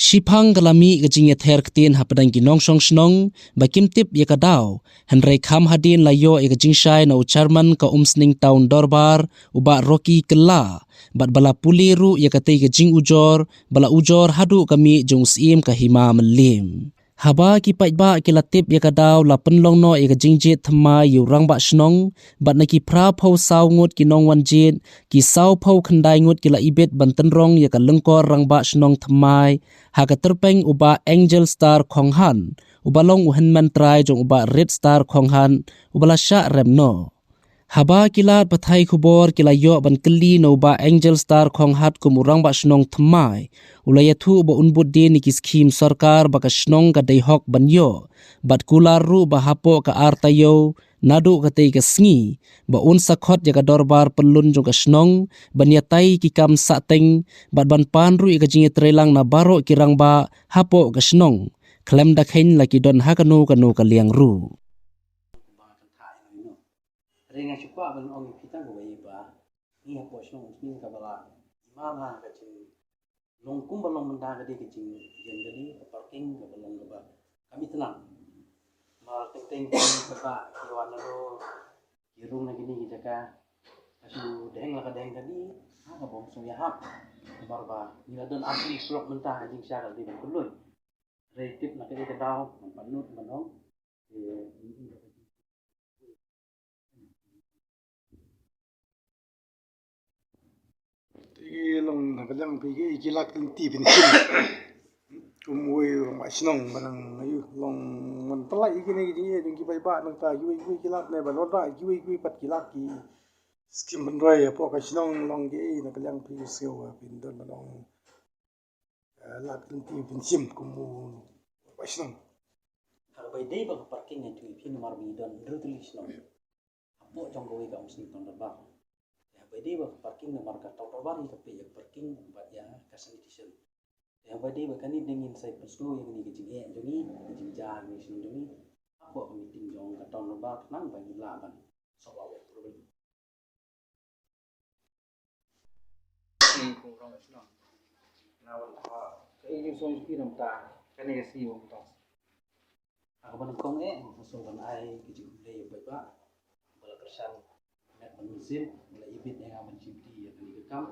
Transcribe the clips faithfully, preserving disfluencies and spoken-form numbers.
Shiphang ka la mih ka jingïather ktien hapdeng ki nongshong shnong ba kim tip ïa ka daw, hynrei kham hadien la ïoh ïa ka jingshai na u chairman ka Umsning Town Dorbar, u Bah Rocky Kylla, bad ba la pule ruh ïa katei ka jingujor ba la ujor haduh ka mih jong u Syiem ka Hima Mylliem. Haba ki paidbah ki la tip ïa ka daw, la pynlong noh ïa ka jingjied thymmai ïa u rangbah shnong, bad na ki phra phew saw ngut ki nongwan jied, ki saw phew khyndai ngut ki la ibit ban tynrong ïa ka lyngkor rangbah shnong thymmai ha ka tyrpeng u Bah Angel Star Khonghat, uba long u hynmen trai jong u Bah Rit Star Khonghat, uba la shah rem noh. Haba ki lad pathai khubor ki la ïoh ban kylli na u Bah Angel Star Khonghat kum u rangbah shnong thymmai, u la ïathuh ba un bud dien ïa ki skhim sorkar ba ka shnong ka dei hok ban ïoh, bad kular ruh ba hapoh ka ar taïew naduh katei ka sngi, ba un sa khot ïa ka dorbar pyllun jong ka shnong ban ïatai ki kam sahteng, bad ban pan ruh ïa ka jingïatreilang na baroh ki rangbah hapoh ka shnong, khlem da kheiñ la ki don ha kano kano ka liang ruh. Hynrei nga shu kwah ban ong ïa phi tang kawei ba ngi hapoh shnong Umsning kaba la imam ha ka jinglong kumba long mynta ka dei ka jingïeng ka dei ka parking kaba long kaba kam itynnad. Namar teng teng ki paidbah ki wan naduh ki rung na kine ki jaka, ka shu deng la ka deng ka dei ha ka bym sngewthuh ïahap. Namar ba ngi la don arphew surok mynta, ka jingshisha ka dei ban pynlut. Hynrei tip na kaei ka daw ban pynlut ban ong. Te ki long na ka liang phi ki, ki lad lynti phin shim. Kum uwei u rangbah shnong ba nang ayu long man pynlait ïa kine ki jingeh jong ki paidbah nangta, kiwei kiwei ki lad ne ban wanrah, kiwei kiwei pat ki lad ki skim ban roi hapoh ka shnong, long ki na ka liang phi ki siew phin don ban ong. Eh, lad lynti phin shim kum u rangbah shnong. Haba ïadei bad ka parking nga ïathuh ïa phi namar ba ngi don hynriew tylli ki shnong hapoh jong kawei ka Umsning Town Dorbar. Te haba ïadei bad ka parking namar ka Town Dorbar hi ka peit ïa ka parking bad ïa ka sanitation. Te haba ïadei bad kane dang ngin sa pynsngew ïa kane ka jingeh jong ngi, ka jingjia jong ngi, shnong jong ngi hapoh ka meeting jong ka Town Dorbar khnang ba ngin lah ban solve ïa ka problem. Ki kum u rangbah shnong, na wan ha ka i jingsong jong phi namar kane ka sngi ba mynta. Ha kaba nyngkong eh nga sngewbha ban ai ka jingkhublei ïa u paidbah ba la kyrshan met bad mynsiem, ba la ibit ïa nga ban shim bynta ïa kane ka kam.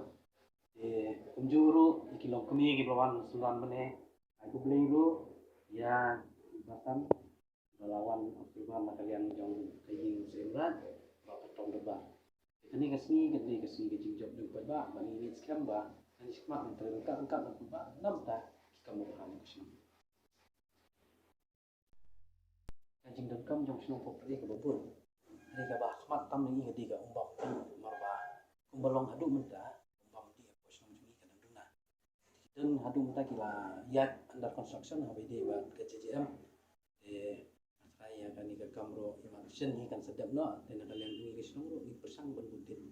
Te kumjuh ruh ïa ki longkmie kiba la wan synran mynne, ai khublei ruh ïa i Bah San ba la wan observer na ka liang jong ka ïing u Syiem Raij bad ka Town Dorbar. Te kane ka sngi ka dei ka sngi ka jingjop jong u paidbah, bad ngi ngeit skhem ba kan ïa shikmat ban trei ryngkat ryngkat bad u paidbah na bynta ki kam ba bha jong ka shnong. Ka jingdonkam jong ka shnong pop trei kaba bun. Hynrei kaba ha khmat tam na ngi ka dei ka umbam dih, namar ba kumba long haduh mynta, umbam dih hapoh shnong jong ngi ka dang duna. Don haduh mynta ki la ïaid under construction haba ïadei bad ka J J M. Te nga tharai ïa kane ka kam ruh ïa mar shen hi kan sa dep noh, te na ka liang jong ngi ka shnong ruh ngi pyrshang ban bud dien.